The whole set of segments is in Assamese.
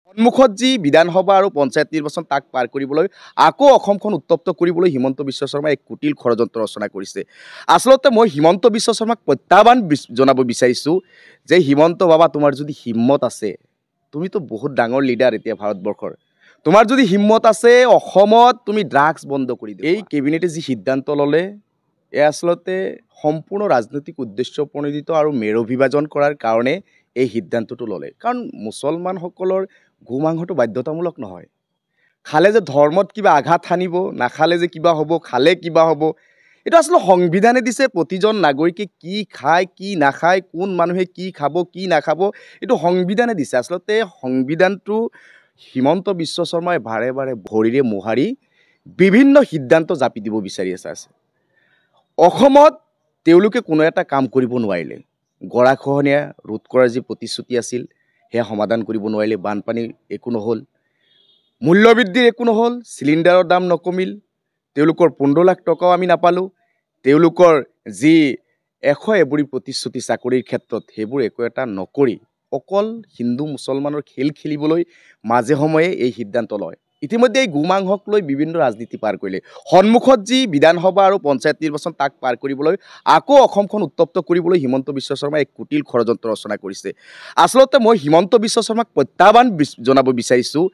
সন্মুখত যি বিধানসভা আৰু পঞ্চায়ত নিৰ্বাচন তাক পাৰ কৰিবলৈ আকৌ অসমখন উত্তপ্ত কৰিবলৈ হিমন্ত বিশ্ব শৰ্মাই এক কুটিল ষড়যন্ত্ৰ ৰচনা কৰিছে। আচলতে মই হিমন্ত বিশ্ব শৰ্মাক প্ৰত্যাহ্বান জনাব বিচাৰিছোঁ যে হিমন্ত বাবা, তোমাৰ যদি হিম্মত আছে, তুমিতো বহুত ডাঙৰ লিডাৰ এতিয়া ভাৰতবৰ্ষৰ, তোমাৰ যদি হিম্মত আছে অসমত তুমি ড্ৰাগছ বন্ধ কৰি দিয়া। এই কেবিনেটে যি সিদ্ধান্ত ল'লে এয়া আচলতে সম্পূৰ্ণ ৰাজনৈতিক উদ্দেশ্য প্ৰণোদিত আৰু মেৰু বিভাজন কৰাৰ কাৰণে এই সিদ্ধান্তটো ল'লে। কাৰণ মুছলমানসকলৰ গো মাংসটো বাধ্যতামূলক নহয়, খালে যে ধৰ্মত কিবা আঘাত হানিব, নাখালে যে কিবা হ'ব, খালে কিবা হ'ব, এইটো আচলতে সংবিধানে দিছে। প্ৰতিজন নাগৰিকে কি খায় কি নাখায়, কোন মানুহে কি খাব কি নাখাব, এইটো সংবিধানে দিছে। আচলতে সংবিধানটো হিমন্ত বিশ্ব শৰ্মাই বাৰে বাৰে ভৰিৰে মোহাৰি বিভিন্ন সিদ্ধান্ত জাপি দিব বিচাৰি আছে। অসমত তেওঁলোকে কোনো এটা কাম কৰিব নোৱাৰিলে, গৰাখহনীয়া ৰোধ কৰাৰ যি প্ৰতিশ্ৰুতি আছিল সেয়া সমাধান কৰিব নোৱাৰিলে, বানপানী একো নহ'ল, মূল্যবৃদ্ধিৰ একো নহ'ল, চিলিণ্ডাৰৰ দাম নকমিল, তেওঁলোকৰ 15 লাখ টকাও আমি নাপালোঁ, তেওঁলোকৰ যি 101 প্ৰতিশ্ৰুতি চাকৰিৰ ক্ষেত্ৰত সেইবোৰ একো এটা নকৰি অকল হিন্দু মুছলমানৰ খেল খেলিবলৈ মাজে সময়ে এই সিদ্ধান্ত লয়। ইতিমধ্যে এই গোমাংসক লৈ বিভিন্ন ৰাজনীতি পাৰ কৰিলে। সন্মুখত যি বিধানসভা আৰু পঞ্চায়ত নিৰ্বাচন তাক পাৰ কৰিবলৈ আকৌ অসমখন উত্তপ্ত কৰিবলৈ হিমন্ত বিশ্ব শৰ্মাই এক কুটিল ষড়যন্ত্ৰ ৰচনা কৰিছে। আচলতে মই হিমন্ত বিশ্ব শৰ্মাক প্ৰত্যাহ্বান জনাব বিচাৰিছোঁ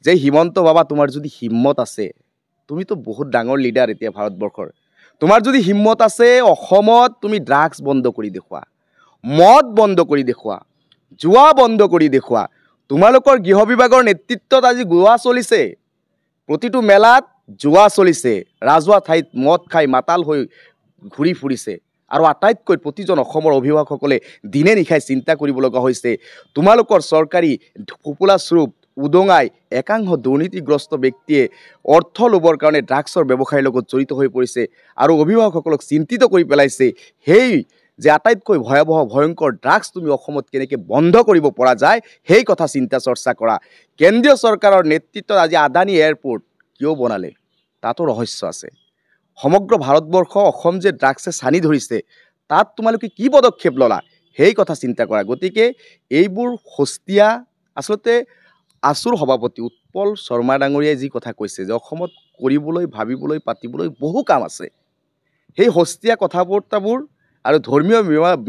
যে হিমন্ত বাবা, তোমাৰ যদি হিম্মত আছে, তুমিতো বহুত ডাঙৰ লিডাৰ এতিয়া ভাৰতবৰ্ষৰ, তোমাৰ যদি হিম্মত আছে অসমত তুমি ড্ৰাগছ বন্ধ কৰি দেখুওৱা, মদ বন্ধ কৰি দেখুওৱা, জুৱা বন্ধ কৰি দেখুওৱা। তোমালোকৰ গৃহ বিভাগৰ নেতৃত্বত আজি গোৱা চলিছে, প্ৰতিটো মেলাত জুৱা চলিছে, ৰাজহুৱা ঠাইত মদ খাই মাতাল হৈ ঘূৰি ফুৰিছে। আৰু আটাইতকৈ প্ৰতিজন অসমৰ অভিভাৱকসকলে দিনে নিশাই চিন্তা কৰিব লগা হৈছে, তোমালোকৰ চৰকাৰী ফোপোলা স্বৰূপ উদঙাই একাংশ দুৰ্নীতিগ্ৰস্ত ব্যক্তিয়ে অৰ্থ ল'বৰ কাৰণে ড্ৰাগছৰ ব্যৱসায়ৰ লগত জড়িত হৈ পৰিছে আৰু অভিভাৱকসকলক চিন্তিত কৰি পেলাইছে। সেই যে আটাইতকৈ ভয়াৱহ ভয়ংকৰ ড্ৰাগছ তুমি অসমত কেনেকৈ বন্ধ কৰিব পৰা যায় সেই কথা চিন্তা চৰ্চা কৰা। কেন্দ্ৰীয় চৰকাৰৰ নেতৃত্বত আজি আদানী এয়াৰপৰ্ট কিয় বনালে তাতো ৰহস্য আছে। সমগ্ৰ ভাৰতবৰ্ষ অসম যে ড্ৰাগছে চানি ধৰিছে তাত তোমালোকে কি পদক্ষেপ ল'লা সেই কথা চিন্তা কৰা। গতিকে এইবোৰ সস্তীয়া আচলতে আছুৰ সভাপতি উৎপল শৰ্মা ডাঙৰীয়াই যি কথা কৈছে যে অসমত কৰিবলৈ ভাবিবলৈ পাতিবলৈ বহু কাম আছে, সেই সস্তীয়া কথা বতৰাবোৰ আৰু ধৰ্মীয়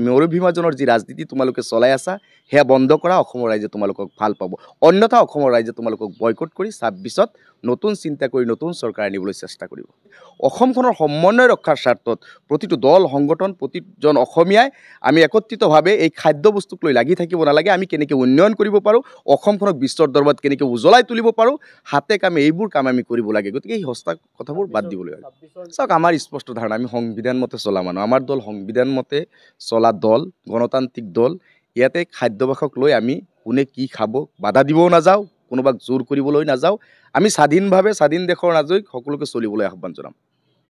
মেৰু বিভাজনৰ যি ৰাজনীতি তোমালোকে চলাই আছা সেয়া বন্ধ কৰা। অসমৰ ৰাইজে তোমালোকক ভাল পাব, অন্যথা অসমৰ ৰাইজে তোমালোকক বয়কট কৰি 26ত নতুন চিন্তা কৰি নতুন চৰকাৰ আনিবলৈ চেষ্টা কৰিব। অসমখনৰ সমন্বয় ৰক্ষাৰ স্বাৰ্থত প্ৰতিটো দল সংগঠন প্ৰতিজন অসমীয়াই আমি একত্ৰিতভাৱে এই খাদ্যবস্তুক লৈ লাগি থাকিব নালাগে। আমি কেনেকৈ উন্নয়ন কৰিব পাৰোঁ, অসমখনক বিশ্বৰ দৰবাৰত কেনেকৈ উজ্বলাই তুলিব পাৰোঁ, হাতে কামে এইবোৰ কাম আমি কৰিব লাগে। গতিকে এই সস্তা কথাবোৰ বাদ দিব লাগে। চাওক, আমাৰ স্পষ্ট ধাৰণা, আমি সংবিধান মতে চলা মানুহ, আমাৰ দল সংবিধান মতে চলা দল, গণতান্ত্ৰিক দল। ইয়াতে খাদ্যাভ্যাসক লৈ আমি কোনে কি খাব বাধা দিবও নাযাওঁ, কোনোবাক জোৰ কৰিবলৈ নাযাওঁ। আমি স্বাধীনভাৱে স্বাধীন দেশৰ নাগৰিক সকলোকে চলিবলৈ আহ্বান জনাম।